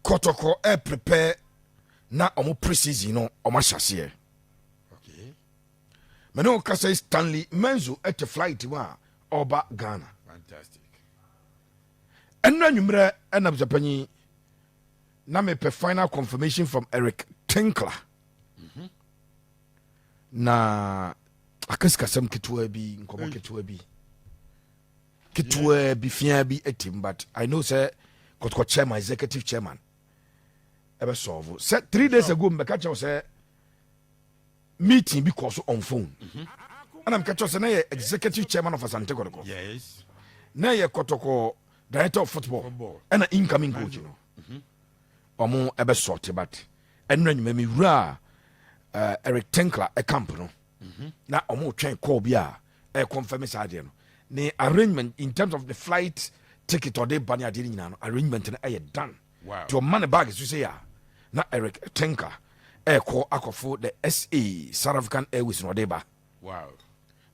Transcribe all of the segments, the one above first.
Kɔtɔkɔ ɛ prepare na ɔmo pre-season no ɔmo ahyɛ aseɛ. Mene wo kasa yi, Stanley Menzo ɛte flight mu a ɔba Ghana. Fantastic. Ɛno anwummerɛ ɛna busapanyi na mepɛ final confirmation from Eric Tinkler na akasikasɛm ketewa bi, nkɔmmɔ ketewa bi, ketewa bi fia bi atim, but I know sɛ Kɔtɔkɔ chairman, executive chairman, ɛbɛ solve. Sɛ 3 days ago mbɛka kyerɛw sɛ meeting bi kɔ so on phone, ɛna meka kyerɛw sɛ na yɛ executive chairman of Asante Kɔtɔkɔ, na yɛ Kɔtɔkɔ director of football, Football. ɛna incoming coach no, ɔmo ɛbɛ sort. But ɛnura nyuma mi wura Eric Tinkler ɛ camp no na ɔmo twɛn call bi a ɛ confirm saa adeɛ no, ne arrangement in terms of the flight ticket ɔde ba ne adeɛ no nyinaa no, arrangement no ɛyɛ done. Nti ɔma ne bag so sɛ a na Eric Tinkler ɛɛkɔ akɔfo the SA, South African Airways na ɔde ba.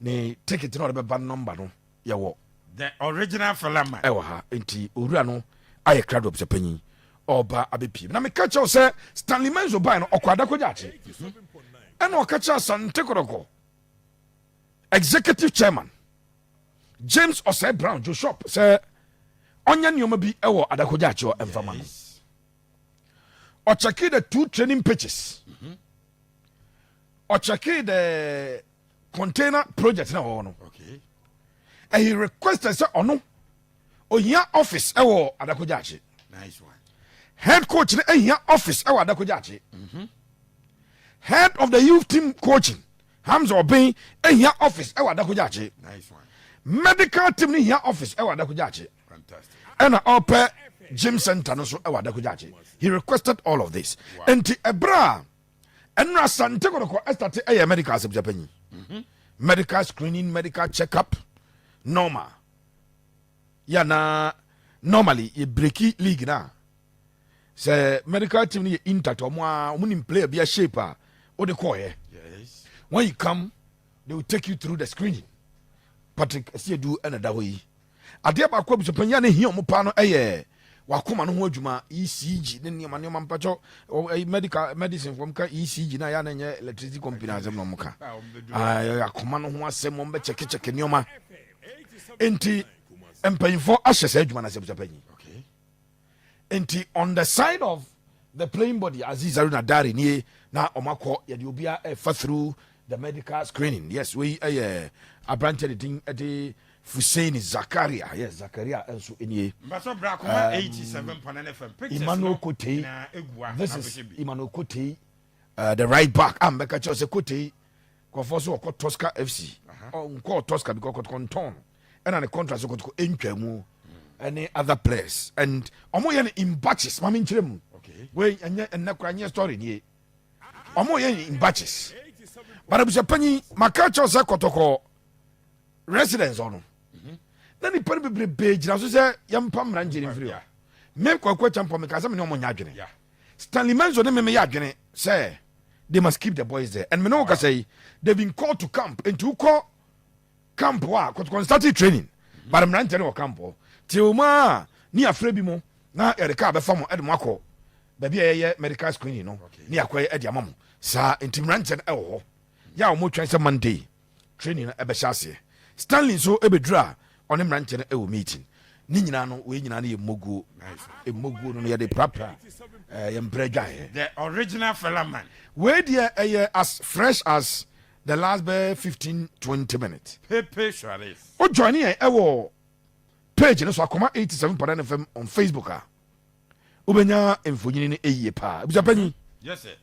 Ne ticket na ɔde bɛba number no yɛwɔ. The original fella man. Ɛwɔ ha, nti owura no ayɛ krado sɛ panyin ɔba abɛpie. Na meka kyerɛw sɛ Stanley Menzo bae no, ɔkɔ Adako Gyaakye ɛna ɔka kyerɛ Asante Kɔtɔkɔ executive chairman James Osei Brown Joshop sɛ ɔnyɛ nneɔma bi ɛwɔ Adako Gyaakye hɔ ɛmfama no. Ɔkyɛke the two training pitches, ɔkyɛke the container project na wɔwɔ no, and he requested sɛ ɔno ohia office ɛwɔ Adako Gyaakye. Nice one. Head coach no ahia office ɛwɔ Adako Gyaakye. Head of the youth team coaching, Hamza Ɔbɛn, ahia office ɛwɔ Adako Gyaakye. Nice one. Medical team no hia office ɛwɔ Adako Gyaakye. Fantastic. Ɛna ɔpɛ gym center no so ɛwɔ Adako Gyaakye. He requested all of this. Nti ɛberɛ a ɛno Asante Kɔtɔkɔ ɛ start ɛyɛ medical asɛm panyi, medical screening, medical check-up normal yana. Normally yɛ break league na sɛ medical team no yɛ intact, ɔmo a ɔmo nim player bi a shape a wode kɔɔyɛ. When you come, they will take you through the screening. Patrick Asiedu ɛna da hɔ yi. Adeɛ baako abusuapanyin a ne hia ɔmo paa no ɛyɛ wakoma no ho adwuma, ECG ne nneɛma nneɛma. Mpakyɛw, ɛyi medical medicine fɔm ka ECG na yɛ ana nyɛ electricity company asɛm na ɔmo ka. Ah, ɔmo bɛdu. Ah, ɛyɛ akoma no ho asɛm, ɔmo bɛkyɛkekyɛke nneɛma. Nti mpanyinfoɔ ahyɛ saa adwuma no asɛ abusuapanyin. Nti on the side of the playing body, Aziz Aruna Dari nie na ɔmo akɔ yɛde obiara ɛfa through the medical screening. Yes, wei ɛyɛ aberanteɛ de din ɛde Fuseini Zakaria. Yes, Zakaria nso nie. Mbasɔ bra Akoma 87.9 FM. Pictures Emmanuel no Kotei. na egu ha. This na is bɛhyɛ bi. Emmanuel Kotei, the right back a mbɛka kyerɛ sɛ Kotei kɔfɔ so ɔkɔ Tosca FC. Ɔnkɔ Tosca because Kɔtɔkɔ ntɔn ɛna ne contract so Kɔtɔkɔ ntwa mu ɛne other players and ɔmo yɛ no in batches. Maame nkyerɛ mu. Wei ɛnyɛ ɛnɛ kora, nyɛ story nie. Ɔmo yɛ no in batches, but abusuapanyin, maka kyerɛw sɛ Kɔtɔkɔ residence ɔno na nipa no bebrebe gyina so sɛ yɛmpa mmeranteɛ no mfiri hɔ. Me Kwaku Acheampong meka sɛ mene ɔmo nyɛ adwene. Stanley Menzo ne meme yɛ adwene sɛ they must keep the boys there, and mene wo kasa yi, they been called to camp. Nti wokɔ camp hɔ a, Kɔtɔkɔ started training, but mmeranteɛ no wɔ camp hɔ nti o ma ne yɛafrɛ bi mu na yɛde kaa bɛfa mo ɛde mo akɔ baabi a yɛyɛ medical screening no ne yɛakɔ ɛde ama mo saa. Nti mmeranteɛ no ɛwɔ hɔ yɛ a wɔn twɛn sɛ Monday training no ɛbɛhyɛ aseɛ. Stanley nso ɛbɛduru a ɔne mmeranteɛ no ɛwɔ meeting ne nyinaa no. Wei nyinaa no yɛ mmoguo mmoguo no yɛde prapra yɛn mprɛ dwaeɛ. The original fella man. Wei deɛ ɛyɛ as fresh as the last bɛɛ 15 20 minutes. Pepe Suarez. O join yɛn ɛwɔ page no so, Akoma 87.9 FM on Facebook a, wobɛnya mfonyini no ɛyie paa, abusuapanyin. Yes, sir.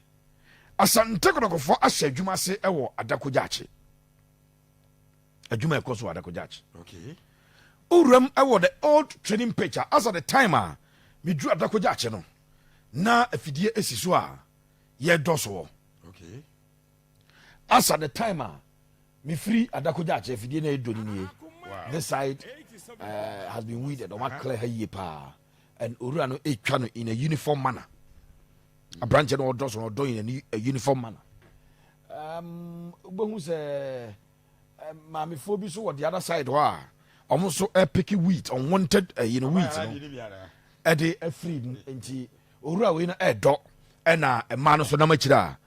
Asante Kɔtɔkɔfoɔ ahyɛ adwuma ase ɛwɔ Adako Gyaakye. Adwuma ɛkɔ so wɔ Adako Gyaakye. Owuram ɛwɔ the old training pitch a, as at the time a meduru Adako Gyaakye no, na afidie esi so a yɛdɔ soɔ. As at the time a mefiri Adako Gyaakye, afidie na ɛdɔ no nie. This side has been weeded. Ɔma clear ha yie paa and owura no ɛtwa no in a uniform manner. Aberanteɛ no ɔdɔ so no, ɔdɔ in a uniform manner. Wobɛhu sɛ maamefoɔ bi so wɔ the other side hɔ a ɔmo nso ɛ pick weed, unwanted weed no ɛde afiri mu. Nti Owura wei no ɛɛdɔ, ɛna mmaa no so nam akyire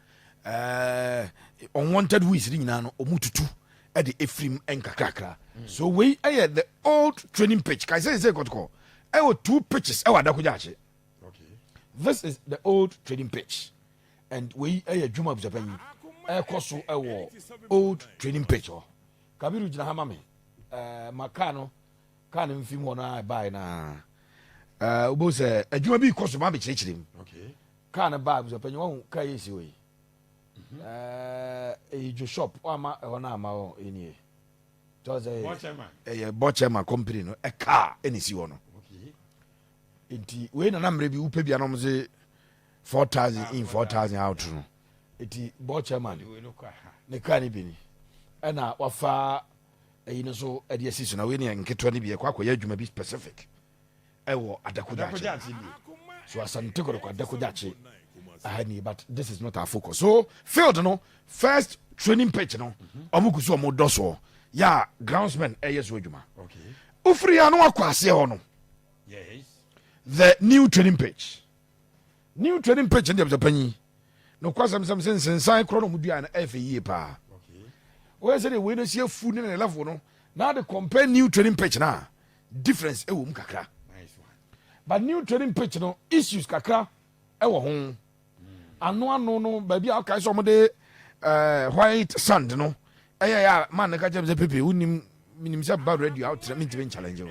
a unwanted weeds no nyinaa no, ɔmu tutu ɛde efirim nkakrakra. So wei ɛyɛ the old training pitch. Kae sɛ Kɔtɔkɔ ɛwɔ two pitches ɛwɔ Adako Jachie. This is the old training pitch, and wei ɛyɛ adwuma abusuapanyin ɛkɔ so ɛwɔ old training pitch hɔ. Kabiru, gyina ha ma me. Ma kaa no, kaa no mfim hɔ no a ɛbaeɛ na wobɛhu sɛ adwuma bi kɔ so ma bɛkyerɛkyerɛ mu. Kaa no baa, abusuapanyin, wahu kaa yɛ si hɔ yi, ɛyɛ dwo shop wama ɛhɔ no ama hɔ ɛnie kyɛw sɛ ɛyɛ bɔkyɛma company no ɛkaa ɛna si hɔ no. Nti wei nana mmerɛ bi wopɛ bia no, ɔmo se 4,000 in, 4,000 out no. Nti bɔkyɛma ne kaa no bi ni, ɛna wafa ɛyi no so ɛde asi so. Na wei ne nketewa no bi ɛkɔ akɔyɛ adwuma bi specific ɛwɔ Adako Jachie. So Asante Kɔtɔkɔ Adako Jachie aha ni, but this is not our focus. So field no, first training pitch no, ɔmo gu so ɔmo dɔ soɔ yɛ a groundsmen ɛyɛ so adwuma. Ofiri ya no, wakɔ aseɛ hɔ no, the new training pitch. New training pitch no deɛ, sɛ panyin no kɔ asɛm sɛm sɛ nsensan korɔ no, ɔmo dua no ɛyɛ fɛ yie paa. Wɔyɛ sɛ deɛ wei no si afu ne ne level no na de compare new training pitch na difference ɛwɔ mu kakra, but new training pitch no, issues kakra ɛwɔ ho. Ano ano no, baabi a ɔkae sɛ ɔmode white sand no ɛyɛ yɛ a, man ne ka kyerɛ me sɛ, "Pepe, wonim, menim sɛ ba radio a wotena, mentimi nchallenge wo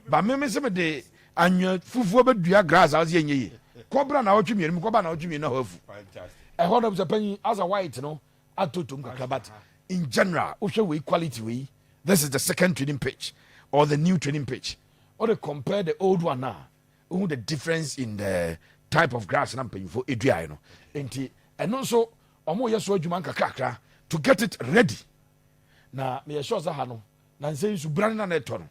ba meme sɛ mede anwea fufuo bɛdua grass a, wo sɛ yɛnyɛ yie. Kɔbra na wɔtwe mmienu, kɔba na wɔtwe mmienu na hɔ afu ɛhɔ no sɛ panyin asa white no atotom kakra. But in general, wohwɛ wei quality wei, this is the second training pitch or the new training pitch, or they compare the old one now, wohu the difference in the type of grass na mpanyinfoɔ eduaeɛ no. Nti ɛno nso ɔmo yɛ so adwuma nkakrakra to get it ready. Na meyɛ sure sɛ ha no na nsɛ nsu brane na na ɛtɔ no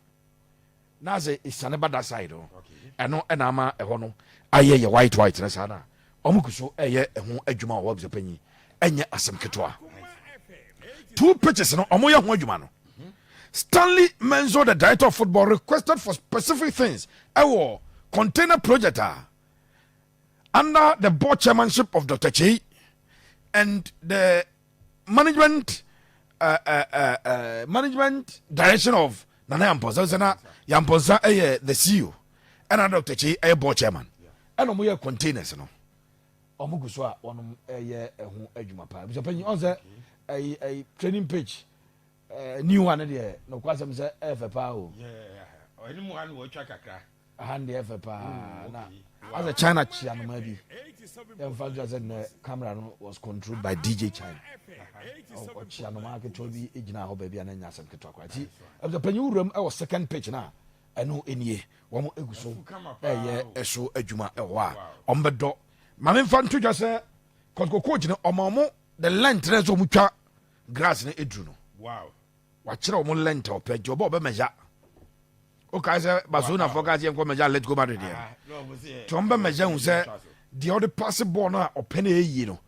na sɛ esiane ba that side no, ɛno ɛna ama ɛhɔ no ayɛ yɛ white white na saa na ɔmo gu so ɛyɛ ɛho adwuma wɔ hɔ. Panyin, ɛnyɛ asɛm ketewa. Two pitches no, ɔmo yɛ ho adwuma no. Stanley Menzo, the director of football, requested for specific things ɛwɔ container project a under the board chairmanship of Dr. Chei and the management direction of Nana Yamponsa. Sɛ na Yamponsa ɛyɛ the CEO, ɛna Dr. Chei ɛyɛ board chairman, ɛna ɔmo yɛ containers no. Ɔmo gu so a wɔnom ɛyɛ ɛho adwuma paa. Bisa panyin ɔn sɛ ɛyi training pitch new one deɛ, nokwa asɛm sɛ ɛyɛ fɛ paa o. Ɔne ha no wɔatwa kakra. Aha deɛ ɛfɛ paa na asɛ China kyia noma bi. Yɛmfa nso sɛ nnɛ camera no was controlled by DJ China. Ɔkyia noma ketewa bi gyina hɔ baabi a na nya asɛm ketewa koraa. Nti ɛsɛ panyin wuram ɛwɔ second pitch na ɛno nie, wɔn egu so ɛyɛ ɛso adwuma ɛwɔ hɔ a wɔn bɛdɔ. Maame, nfa nto dwa sɛ Kɔtɔkɔ coach no, ɔma ɔmo the length na sɛ ɔmo twa grass no eduru no. Wakyerɛ ɔmo length a ɔpɛ, nti ɔbɛ measure. Wokae sɛ Barcelona fɔ ka sɛ yɛnkɔ measure Atletico Madrid deɛ, nti ɔmo bɛ measure hu sɛ deɛ ɔde pass ball no a ɔpɛ no ɛyie no,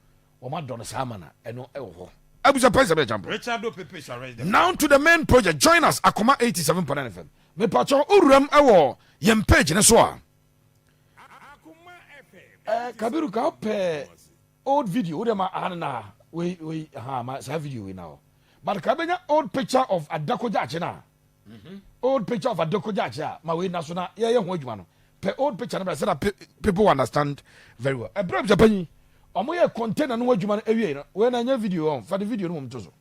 wɔn adɔ no saa ma na ɛno ɛwɔ hɔ. Abusa pɛ sɛ bɛ jampo. Richardo Pepe Suarez. Now to the main project. Join us, Akoma 87.9 FM. Mepatwɛ owuram ɛwɔ yɛn page ne so a, Kabiru, ka wopɛ old video wode ma aha no na wei wei ha ma saa video wei na hɔ, but ka bɛnya old picture of Adako Jachie na old picture of Adako Jachie a ma wei na so na yɛyɛ ho adwuma no. Pɛ old picture no bɛ sɛ na people understand very well. Ɛbrɛ bi sɛ panyin ɔmo yɛ container no ho adwuma no awie no, wei na nyɛ video ɔn fa de video no mom to so.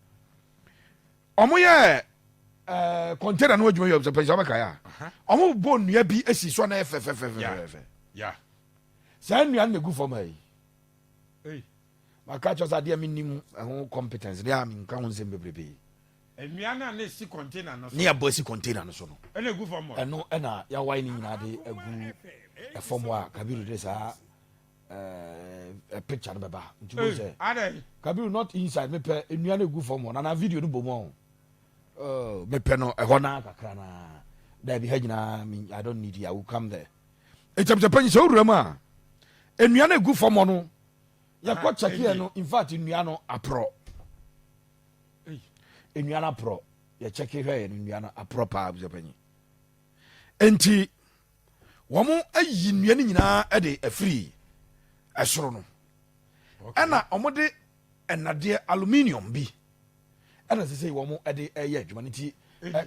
Ɔmo yɛ container no ho adwuma wie sɛ panyin sɛ ɔbɛka yɛ a, ɔmo bɔ nnua bi asi so a na yɛ fɛfɛfɛfɛfɛ. Saa nnua no na egu fam ha yi. Maka kyerɛ sɛ adeɛ menim ɛho competence ne a menka ho nsɛm bebrebe. Nnua no a na esi container no so. Ne yɛbɔ asi container no so no. Ɛna egu fam hɔ. Ɛno ɛna yɛawae no nyinaa de agu ɛfam hɔ a Kabiru de saa picture no bɛba. Nti wo sɛ Adɛ. Kabiru, not inside. Mepɛ nnua no egu fam hɔ nana video no bɔ mu ɔho. Oh, mepɛ no ɛhɔ naa kakra naa daabi ha nyinaa me, I don't need it. I will come there. Ɛkyɛmkyɛ panyin sɛ wowura mu a, nnua no egu fam hɔ no, yɛkɔ kyɛkeɛ no. In fact, nnua no aporɔ. Nnua no aporɔ. Yɛkyɛke hwɛ yɛ no, nnua no aporɔ paa busɛ panyin. Nti wɔn ayi nnua no nyinaa de afiri. Ɛsoro no ɛna ɔmo de ɛnadeɛ aluminium bi ɛna sɛ sɛ wɔn ɛde ɛyɛ adwuma no. Nti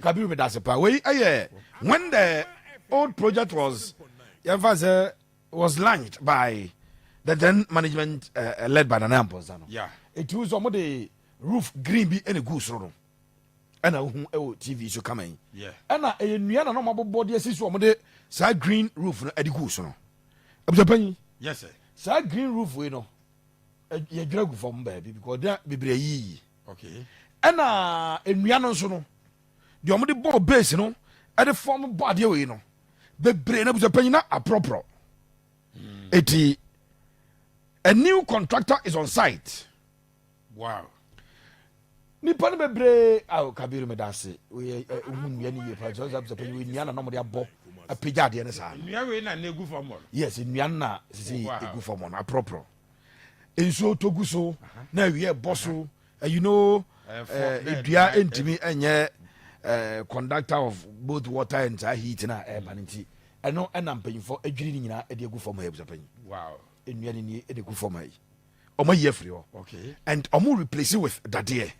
Kabiru, mi da ase paa. Wei ɛyɛ when the old project was, yɛnfa sɛ, was launched by the then management led by Nana Amponsa no. Eti sɛ ɔmo de roof green bi ɛna gu soro no, ɛna ohu ɛwɔ TV so kama yi. Ɛna ɛyɛ nnua na ɔmo abobɔ de asi so, ɔmo de saa green roof no ɛde gu so no, abusuapanyin. Yes sir. Saa green roof wei no yɛdwira gu fam baabi because ɔde bebree yiyi. Ɛna nnua no nso no deɛ, ɔmo de bɔɔ base no ɛde fam bɔ adeɛ wei no bebree na, abusuapanyin, na aporɔporɔ. Eti a new contractor is on site. Nipa no bebree awo. Kabiru, mi da ase. Oyɛ ɛ ohun nnua no yie pa sɛ abusuapanyin, wei nnua na ɔmo de abɔ apagya adeɛ no saa no. Nnua wei na na egu fam hɔ no. Yes, nnua no na sisi egu fam hɔ no aporɔporɔ, nsuo tɔ gu so na awie ɛbɔ so edua ntumi ɛnyɛ conductor of both water and saa heat na ɛɛba no. Nti ɛno ɛna mpanyinfoɔ adwiri ne nyinaa ɛde egu fam ha, abusuapanyin. Nnua no nie ɛde gu fam ha yi, ɔmo ayi afiri hɔ and ɔmo replace it with dadeɛ.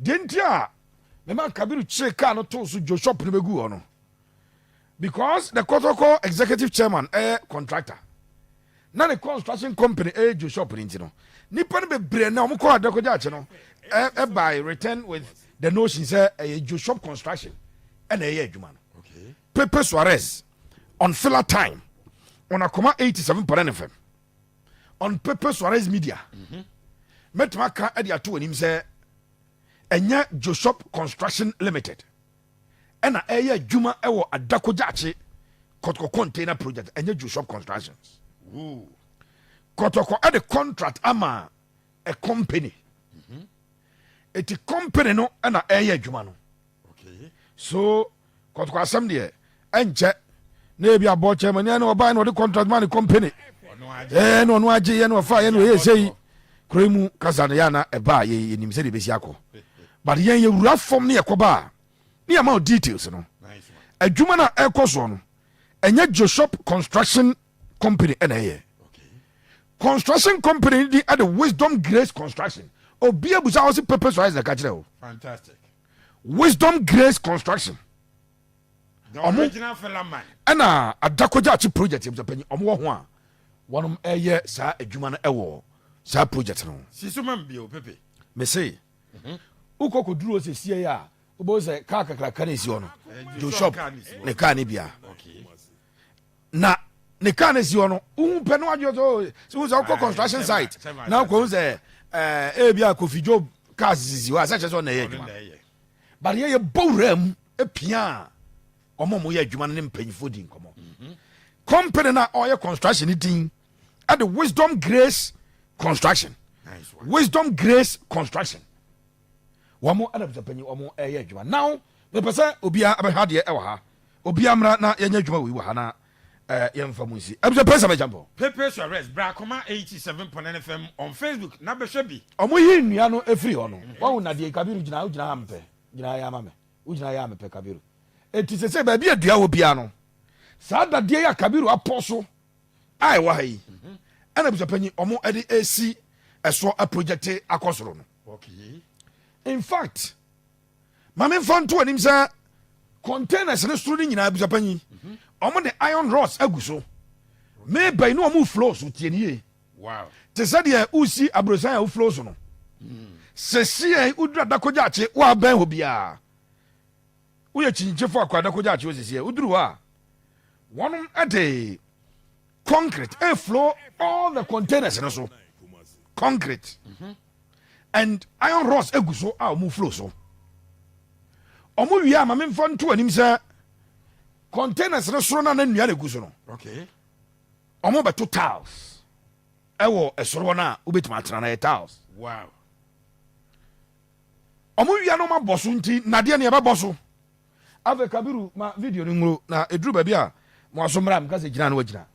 Deɛ nti a mɛma Kabiru kyerɛ kaa no to so jo shop no bɛgu hɔ no, because the Kotoko executive chairman ɛyɛ contractor na ne construction company ɛyɛ jo shop no, nti no nipa no bebree na ɔmo kɔ Adakɔgya akyi no ɛby return with the notion sɛ ɛyɛ jo shop construction ɛna ɛyɛ adwuma no. Pepe Suarez on filler time on Akoma 87.9 FM, on Pepe Suarez Media, mɛtuma aka ɛde ato anim sɛ ɛnyɛ Joshop Construction Limited ɛna ɛyɛ adwuma ɛwɔ Adakogyaakye Kɔtɔkɔ container project. Ɛnyɛ Joshop Constructions. Ooh. Kɔtɔkɔ ɛde contract ama a company, eti company no ɛna ɛyɛ adwuma no. So Kɔtɔkɔ asɛm deɛ, ɛnkyɛ na ebi abɔ kyɛn ma ní ɛna ɔbaa na ɔde contract ma ne company. Ɔno agye. Ɛɛ, na ɔno agye yɛ na ɔfa yɛ na ɔyɛ ɛsɛ yi kuro yi mu kasa no yɛ ana ɛba a yɛ yɛnim sɛdeɛ ɛbɛsi akɔ, but yɛn yɛwura fam ne yɛkɔba a ne yɛma wo details no. Nice one. Adwuma no a ɛkɔ soɔ no, ɛnyɛ Joshop Construction Company ɛna ɛyɛ. Construction company di ɛde Wisdom Grace Construction. Obi abusa wɔ se Pepe Suarez na ɛka kyerɛ o. Fantastic. Wisdom Grace Construction. The original fella man. Ɛna Adakogya akyi project yɛ panyin, ɔmo wɔ ho a wɔnom ɛyɛ saa adwuma no ɛwɔ saa project no. Siso man bio, Pepe. Mese wokɔ kɔduru hɔ sɛ sie yi a, wobɛhu sɛ kaa kakraka no ɛsi hɔ no, Joshop car no si hɔ. Ne kaa no bia na ne kaa no si hɔ no, wohu pɛ no wadwe sɛ wohu sɛ wokɔ construction site na wokɔhu sɛ ebi a Kofi Job kaa sisi hɔ a, sɛ kyerɛ sɛ ɔna ɛyɛ Ɔno adwuma. na ɛyɛ. But yɛyɛ bɔ wura mu apia a ɔmo a moyɛ adwuma no ne mpanyinfoɔ di nkɔmmɔ. Company no a ɔyɛ construction no din ɛde Wisdom Grace Construction. Nice one. Wisdom Grace Construction, wɔn ɛna bisa panyin, wɔn ɛyɛ adwuma. Now mepɛ sɛ obiara abɛhwɛ adeɛ ɛwɔ ha. Obiara mmra na yɛnyɛ adwuma wei wɔ ha na yɛmfa mu nsi. Ɛbisɛ pɛ sɛ mɛgya mpɔ. Pepe Suarez, Brakoma 87.9 FM on Facebook. Na bɛhwɛ bi. Ɔmo yi nnua no efiri hɔ no, wɔn nadeɛ. Kabiru, gyina, wogyina ha mepɛ, gyina ha yɛ ama me, wogyina ha yɛ a mepɛ Kabiru. Eti sɛ baabi adua wɔ bia no, saa dadeɛ yi a Kabiru apɔ so a ɛwɔ ha yi ɛna bisa panyin, ɔmo ɛde esi ɛsoɔ aproject akɔ soro no. In fact, maame, nfa nto anim sɛ containers ne soro no nyinaa, bisa panyin, ɔmo de iron rods agu so. Meba yi ne ɔmo flow so, tie ne yie. Te sɛ deɛ wosi aburosan a woflow so no, sɛsie woduru Adakogya akye, woabɛn hɔ biara, woyɛ kyinkyefo akɔ Adakogya akye hɔ sɛsie, woduru hɔ a, wɔnom de concrete ɛflow all the containers no so, concrete and iron rods egu so a ɔmo flow so. Ɔmo wie a, ma memfa nto anim sɛ containers no soro no a na nnua na egu so no, ɔmo bɛto tiles ɛwɔ ɛsoro hɔ no a wobɛtumi atena no, yɛ tiles. Ɔmo wia no, ɔmo abɔ so, nti nadeɛ no yɛbɛbɔ so. Afei Kabiru, ma video no nwuro na ɛduru baabi a mo aso mmra mka sɛ gyina no wagyina.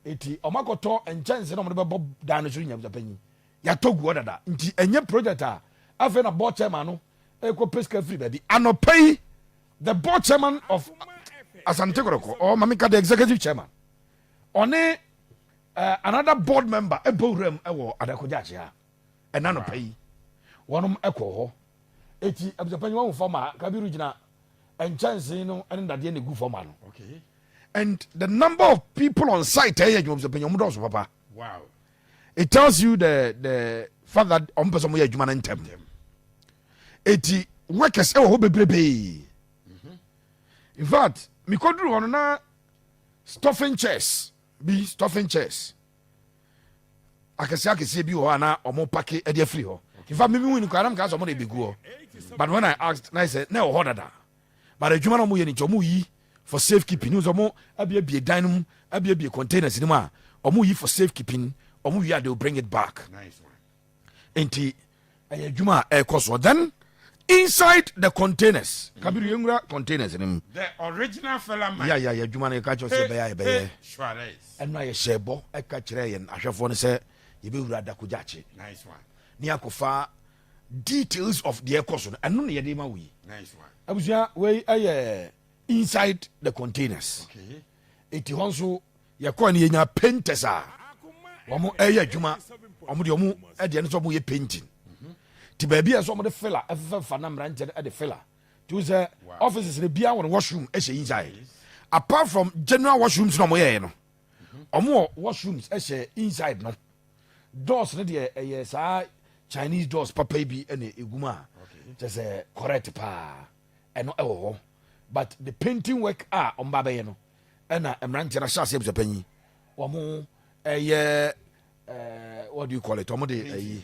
Eti ɔmo akɔtɔ nkyɛnse na ɔmo de bɛbɔ dan no so nya panyin, yɛatɔ gu hɔ dada, nti ɛnyɛ project a afei na board chairman no ɛkɔ pɛ sika firi baabi. Anɔpa yi, the board chairman of Asante Kɔtɔkɔ, or mamika, the executive chairman, ɔne Another board member ɛbɔ wuram ɛwɔ Adako Jachie ha ɛna nɔpɛ yi, wɔnom ɛkɔ hɔ. Eti abusuapanyin, wɔn fam a Kabiru gyina nkyɛnsee no ɛne dadeɛ na egu fam ano and the number of people on site ɛyɛ adwuma, abusuapanyin, wɔn dɔɔso papa. It tells you the fact that ɔmo pɛ sɛ ɔmo yɛ adwuma no ntɛm. Eti workers ɛwɔ hɔ bebrebee. In fact, mikoduru hɔ no na stuffing chairs bi, stuffing chairs akɛseɛ akɛseɛ bi wɔ hɔ a na ɔmo pack ɛde afiri hɔ. In fact, mimi hu ni kwan anam ka sɛ ɔmo de ebegu hɔ, but when I asked na sɛ na ɛwɔ hɔ dada, but adwuma na ɔmo yɛ ne nti ɔmo yi for safe keeping. Sɛ ɔmo abiebie dan no mu, abiebie containers no mu a, ɔmo yi for safe keeping. Ɔmo wie a, they will bring it back. Nice one. Nti ɛyɛ adwuma a ɛrekɔ so. Then inside the containers, Kabiru, yɛnwura containers no mu. The original fella man. Ya adwuma no yɛka kyerɛ sɛ yɛbɛyɛ a, yɛbɛyɛ. Suarez. Ɛno a yɛhyɛ bɔ ɛka kyerɛ yɛn ahwɛfoɔ no sɛ yɛbɛwura Adako Jachie Nice one. ne akɔfa details of deɛ ɛkɔ so no. Ɛno ne yɛde ma wo yi. Nice one. Abusua, wei ɛyɛ inside the containers. Eti hɔ nso yɛkɔɔ no, yɛnya painters a wɔn ɛyɛ adwuma. Wɔn deɛ, wɔn ɛdeɛ no sɛ wɔn yɛ painting ti baabi a sɛ wɔn de filler ɛfɛfɛ na mmeranteɛ no ɛde filler ti sɛ offices no biara wɔn washroom ɛhyɛ inside. Apart from general washrooms na wɔn yɛɛ no, wɔn wɔ washrooms ɛhyɛ inside no. Doors no deɛ, ɛyɛ saa Chinese doors papa yi bi ɛna egu mu a kyɛ sɛ correct paa. Ɛno ɛwɔ hɔ, but the painting work a wɔn ba bɛyɛ no, ɛna mmeranteɛ no ahyɛ aseɛ. Abusuapanyin, wɔn ɛyɛ what do you call it, wɔn de ɛyi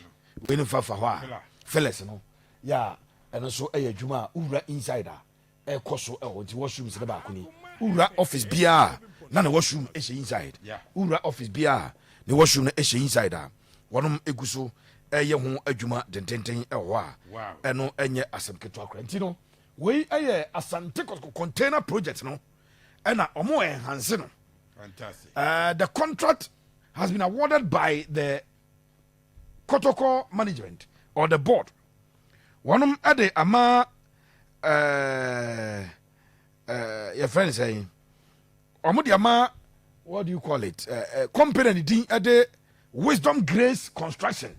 wei ne fa fa hɔ a Filler. Fillers no yɛ a, ɛno nso ɛyɛ adwuma a wowura inside a ɛkɔ so ɛwɔ. Nti washrooms ne baako ni. Wowura office biara na ne washroom ɛhyɛ inside. Wowura office biara ne washroom no ɛhyɛ inside a wɔnom egu so ɛyɛ ho adwuma dententen ɛwɔ hɔ a ɛno ɛnyɛ asɛm ketewa kora. Nti no wei ɛyɛ Asante Kɔtɔkɔ container project no, ɛna ɔmo enhance no. Fantastic. The contract has been awarded by the Kotoko management or the board. Wɔnom ɛde ama yɛfrɛ no sɛn, ɔmo de ama, what do you call it, company ne din ɛde Wisdom Grace Construction.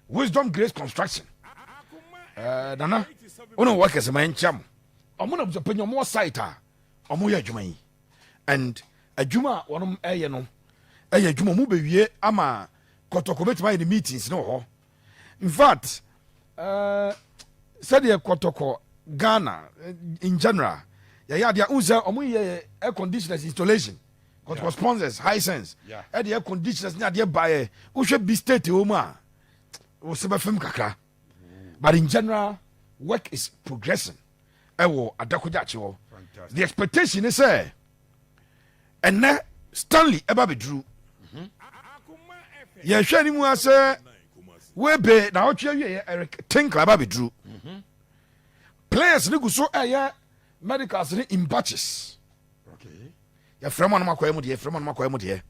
Wisdom Grace Construction, nana wɔn wɔ kɛse ma nkyɛn mo. Ɔmo na busuapanyin, ɔmo wɔ site a ɔmo yɛ adwuma yi, and adwuma a wɔnom ɛyɛ no ɛyɛ adwuma ɔmo bɛwie ama Kɔtɔkɔ bɛtumi ayɛ ne meetings ne wɔ hɔ. In fact, sɛdeɛ Kɔtɔkɔ Ghana in general yɛyɛ adeɛ n sɛ ɔmo yɛ air conditioners installation, Kɔtɔkɔ sponsors Hisense ɛde air conditioners ne adeɛ baeɛ. Wohwɛ bi state wɔ mu a wɔsɛ bɛfam kakra, but in general work is progressing ɛwɔ Adako Jachie hɔ. Fantastic. The expectation is sɛ ɛnɛ Stanley ɛba bɛduru. Yɛhwɛ anim a sɛ webe na ɔtwe awie, Eric Tinkler ɛba bɛduru. Players ne gu so ɛyɛ medicals ne in batches. Yɛfrɛ mu anum akɔyɛ mu deɛ, yɛfrɛ mu anum akɔyɛ mu deɛ.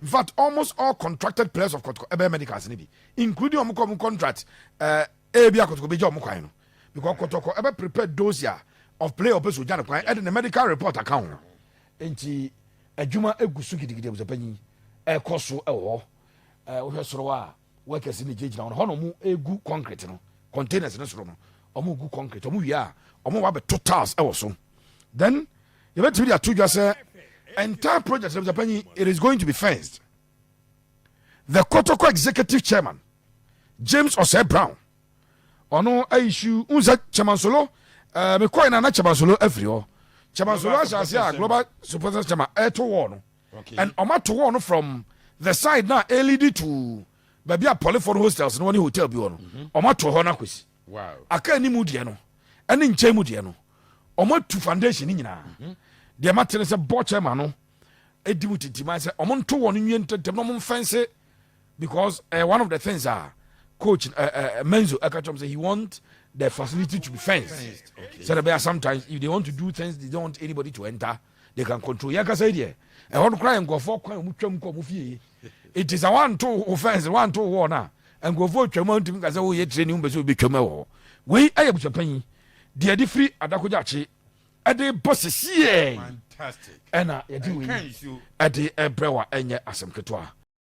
In fact, almost all contracted players of Kɔtɔkɔ ɛbɛyɛ medicals ne bi, including ɔmo kɔ ɔmo contract ebi a Kɔtɔkɔ bɛgya ɔmo kwan no, because Kɔtɔkɔ ɛbɛ prepare dossier of player ɔpɛ so ogya ne kwan, ɛde ne medical report aka ho. Nti adwuma egu so gidigidi, abusuapanyin, ɛkɔ so ɛwɔ hɔ. Wohwɛ soro a, workers ne gyinagyina hɔ no hɔ na ɔmo egu concrete no, containers ne soro no ɔmo gu concrete. Ɔmo wie a, ɔmo wa bɛto tiles ɛwɔ so. Then yɛbɛtumi de ato dwa sɛ entire project, abusuapanyin, it is going to be fenced. The Kotoko executive chairman, James Osei Brown, ɔno issue n sɛ Chairman Solo, mekɔɛ na Chairman Solo afiri hɔ. Chairman Solo ahyɛ ase a Global Supporters chairman ɛto wall no and ɔma to wall no from the side na ɛlead to baabi a polyphone hostels no wɔne hotel bi wɔ no. Ɔma to hɔ no akɔsi aka anim deɛ no ɛne nkyɛn mu deɛ no, ɔmo atu foundation no nyinaa. Deɛ mate ne sɛ board chairman no ɛdi mu tintiman sɛ ɔmo nto wɔ no nwie ntɛntɛm na ɔmo mfɛnse, because one of the things a coach Menzo ɛka kyerɛ m sɛ he want the facility to be fenced. Fenced, okay. Sɛ ɛbɛyɛ sometimes if they want to do things they don't want anybody to enter, they can control. Yɛn kasa yi deɛ, ɛhɔ no koraa yɛ nkurɔfoɔ kwan a ɔmo twam kɔ ɔmo fie. It is a wanto wo fence, wanto wall na nkurɔfoɔ twam a ntumi kasa woyɛ training bɛ sɛ obi twam ɛwɔ hɔ. Wei ɛyɛ busuapanyin deɛ de firi Adako Jachie ɛde bɔ sisiɛ. Fantastic. Fantastic. Ɛna yɛde wei Ɛka nsuo. ɛde ɛbrɛ wa, ɛnyɛ asɛm ketewa.